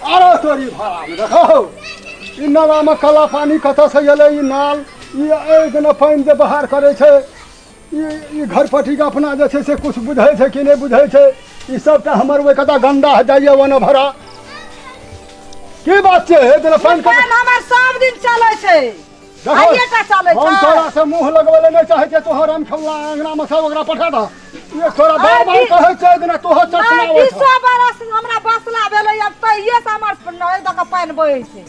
आरो तोरी भाड़ामे देखो ई नालामे काला पानी कतऽसँ एलै। ई नाल ई एहि दिना पानि जे बाहर करै छै, ई ई घरपट्टीके अपना जे छै से किछु बुझै छै कि नहि बुझै छै? ई सबटा हमर ओहि कतऽ गन्दा जाइए ओने भरा। की बात छै? हे दिना पानि पानि हमर सब दिन चलै छै। देखो, आइए टा चलै हम छै। तोरा से मुंह लगबै लए नहि चाहै छियै। तोहर हम खेलना अंगना मे सब ओकरा पठा दह। ये तोरा बार बार कहै छै दिना तोहर चर्चा नहि, आबै छौ। 20 बरस हमरा बसला भेलै, अब तहिये से हमर नल दऽ कऽ पानि बहै छै।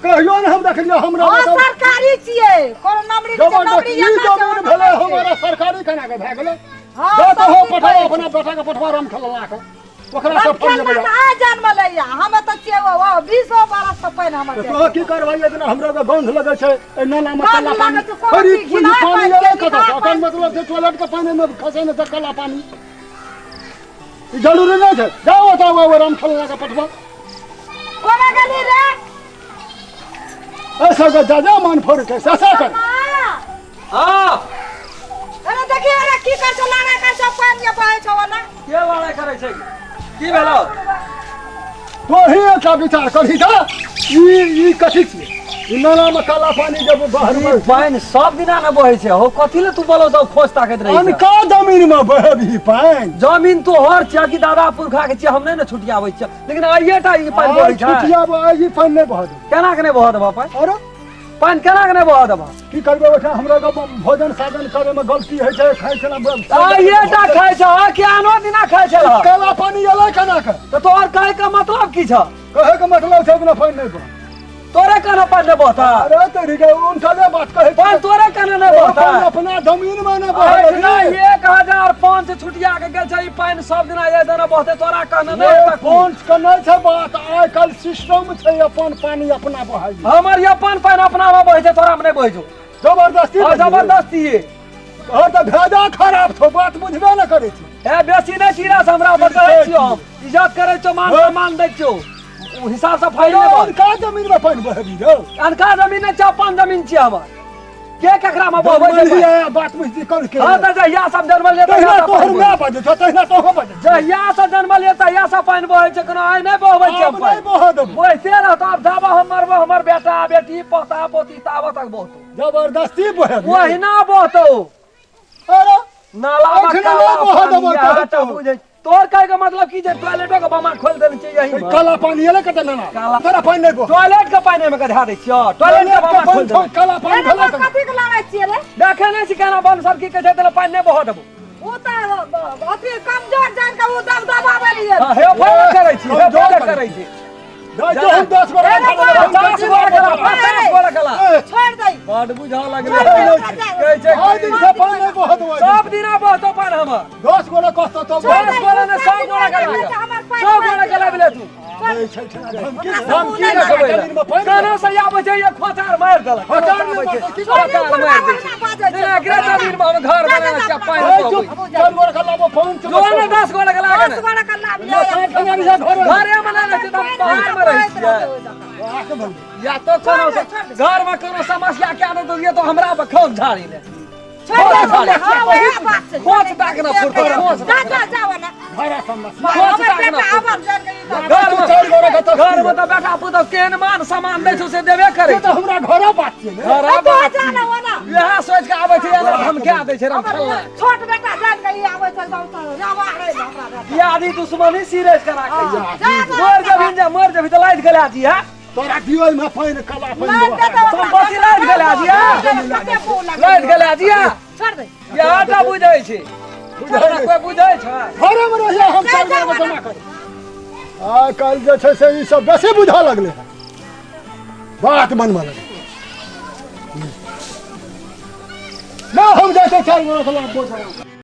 कहियो ने हम देखलियै हमरा हँ, मतलब सरकारी छियै, कोनो नमरी नहि छै, जबरदस्ती नमरी ई एना छै, जमीन ओना भेलै छै। हमारा सरकारी केना के भए गेलै? हँ, जा तो सब हो चीज पठा बहै अपना छै। बेटा के पठवा राम खेलला के, ओकरा सब हम फल खेलना लेबै। तऽ आइ जन्मलैया, हम एतऽ छियै 20 बरस से पानि हमर तऽ जाइ तोहर छै। की करबै? एतना हमरा के गंध लगै छै एहि नाला मे गंध काला पानी। लगै छै, कोनो अरे चीज ई घिनायल पानी पानि एलै छै, कतऽ घिनायल एखन पानि। मतलब छै टॉयलेट के पानी मे खसै ने तऽ काला पानी, ई जरूरी नहि छै। जाओ ओतऽ ओ राम खेलला के पठवा। कोना गेली रे? ऐसा के जा जा मन फोड़ के ससा कर। हाँ। अरे देखिए, अरे की कर छौ? लड़ाई कर छौ, पानि जे बहै छौ ओना। के लड़ाई करै छै? की भेलो? तोही एकटा विचार करही तऽ ई कथी छियै? ई नाला मे काला पानी जब बाहर ई पानि सब दिना ने बहै छै हो, कथी ले तू बोलो सब खोज ताकैत रहै छै? अनका जमीन मे बहबही पानि? जमीन तोहर छियै कि दादा पुरखा के छियै, हम नहि ने छुटियाबै छियै, लेकिन आइए टा ई पानि बहै छै। छुटियाब आइ ई पानि नहि बह देबै। केना के नहि बहऽ देबह पानि? अरे पानि केना के नहि बहऽ देबह? की करबै ओहिठाम? हमरा के भोजन साजन करे मे गलती होइ छै, खाइ छै। आइए टा खाइ छ कि आनो दिना खाइ छै? काला पानी एलै केना के? तऽ तोहर कहै के मतलब की छ? कहै के मतलब छै बिना पानि नहि बह। तोरे केना पानि नहि बहता? अरे तोरी के उनटले बात कहै पानि तोरे केना नहि बहता? अपन अपना जमीन मे नहि बहै। एहिठिना 1005 छुटिया के गेल छै। ई पानि सब दिना एक दिना बहते, तोरा कहने नहि हेतै। पहुँच के नहि छै बात, आइ काल्हि सिस्टम छै अपन पानी अपना बहाइ। हमर ई अपन पानि अपना मे बहै छै, तोरा मे नहि बहै छौ। जबरदस्ती। हँ, जबरदस्ती। तोहर तऽ भेजा खराब छौ, बात बुझबे ने करै छी। ए बेसी नहि चिड़स हमरा पर, कहै छियौ हम इज्जत करै छियौ, मान सम्मान दै छियौ, ओ हिसाब से फाइल नहि बन। अनका जमीन मे पानि बहबी रौ? अनका जमीन नहि छै, अपन जमीन छियै हमर। के केकरा मे बहबै छै पानि? जनमलही बात बुझती कर के। हँ तऽ जहिया सब जनमलियै तहिना तहिया सब तोहर पानि माय बहै। बजै छौ, तहिना तोहो बजै छौ। जहिया से जनमलियै तहिया से पानि बहै छै, कोनो आइ नहि बहबै छै। आब नहि बहऽ देबौ। बहिते रहतौ। आब जाबऽ हम मरबो, हमर बेटा बेटी पोता पोती ताबऽ तक बहतौ। जबरदस्ती बहबी? ओहिना बहतौ। अरे नाला मे एखने काला नहि बहऽ पानी देबौ, यहाँ कहै तऽ छौ। बुझै तोहर कहै के मतलब की जे टॉयलेटो के बमा खोलि देने छै यही मे? काला पानी एलै कतऽ नाला? काला- तोरा पानि नहि बह। टॉयलेट के पानि मे गधा दै छियो? टॉयलेट के बमा खोलि देबै? काला पानि अरे भेलै बा, कथी के लड़ाई छियै रे? देखै नहि छी केना बन सर की कहै छै, तेना पानि नहि बहऽ देबो। ओ तऽ अथी कमजोर जान के ओ दब दबाबै रहियै। हँ, हे फायदा करै छी, हे कमजोर फायदा करै करै छी। जाइ छौ हम 10 गोरा अरे खा लेबै, हम 50 गोरा कला, 50 गोरा कला। छोड़ि दै। बड बुझा लगलै। छोड़ि दे, ओकरा जाय। कहै छै आइ दिन से पानि नहि बहऽ देबै। सब दिना बहतो पानि हमर। 10 गोरा कहतो तो छोड़ि 10 दे, गोरा ने ओ 100 सब गोरा दिन कला। हमर हमर पानि 100 गोरा कला भेलै तू। आबै छै ठेना धमकी। धमकी रखबै जमीन मे पानि केना से आबै छै, एक खोचार मारि देलक। खोंचार केना से आबै छै? नहि मारतै, की खोंचार मारि दै छै। बाजै छै। नहि, एकरे जमीन मे हम घर बनेने छियै, पानि ए, बहबै। चुप, चारि गोरा के लाबो फोन जो ने 10 गोरा के लागे 10 ने। गोरा के लाभ लिअ। घरे मे नहि रहै छियै तऽ हम बाहर मे रहै छियै। या तो कोनो घर मे कोनो समस्या क्या नहि तो ये तो हमरा पर खोज झाड़ी ले। छोड़ि दे, हँ, वएह बात छै। खोज ताक ना फुटो, खोज। जा जा जा ओने। खोज हमर ताक ना। बेटा आबल जान के ई तऽ- घर मे चारि गोरा के तऽ घर मे तऽ बेटा पुतहु केहन मान सम्मान दै छौ से देबे करै तऽ हमरा घरे बात छियै ने। घर ए, तू बात जा ना ओना। इएह सोचि कऽ आबै छै, एना धमका दै छै राम खेलना। छोट बेटा जान के ई आबै छै तऽ रावा रे हमरा बेटा। यादी दुश्मनी सीरियस करा के जा, जा, मर जबी, जे मर जबी तऽ लाइट गला जी है। तोरा दियो में पानि काला पानि लाइट बहऽ। दे दे ओकरा। संपत्ति लाइट गला जी है। कते मुँह लगै। लाइट गला जी है। छोड़ दे। इएह टा बुझै छै, तोरा कोइ बुझै छै? घरे मे रहिए, हम चारि गोरा के जमा करी। आइ काल्हि जे छै से ई सब बेसी बुझऽ लगलै हँ, बात बनबऽ लगलै। ना, हम जाइ छै चारि गोरा के लाभ।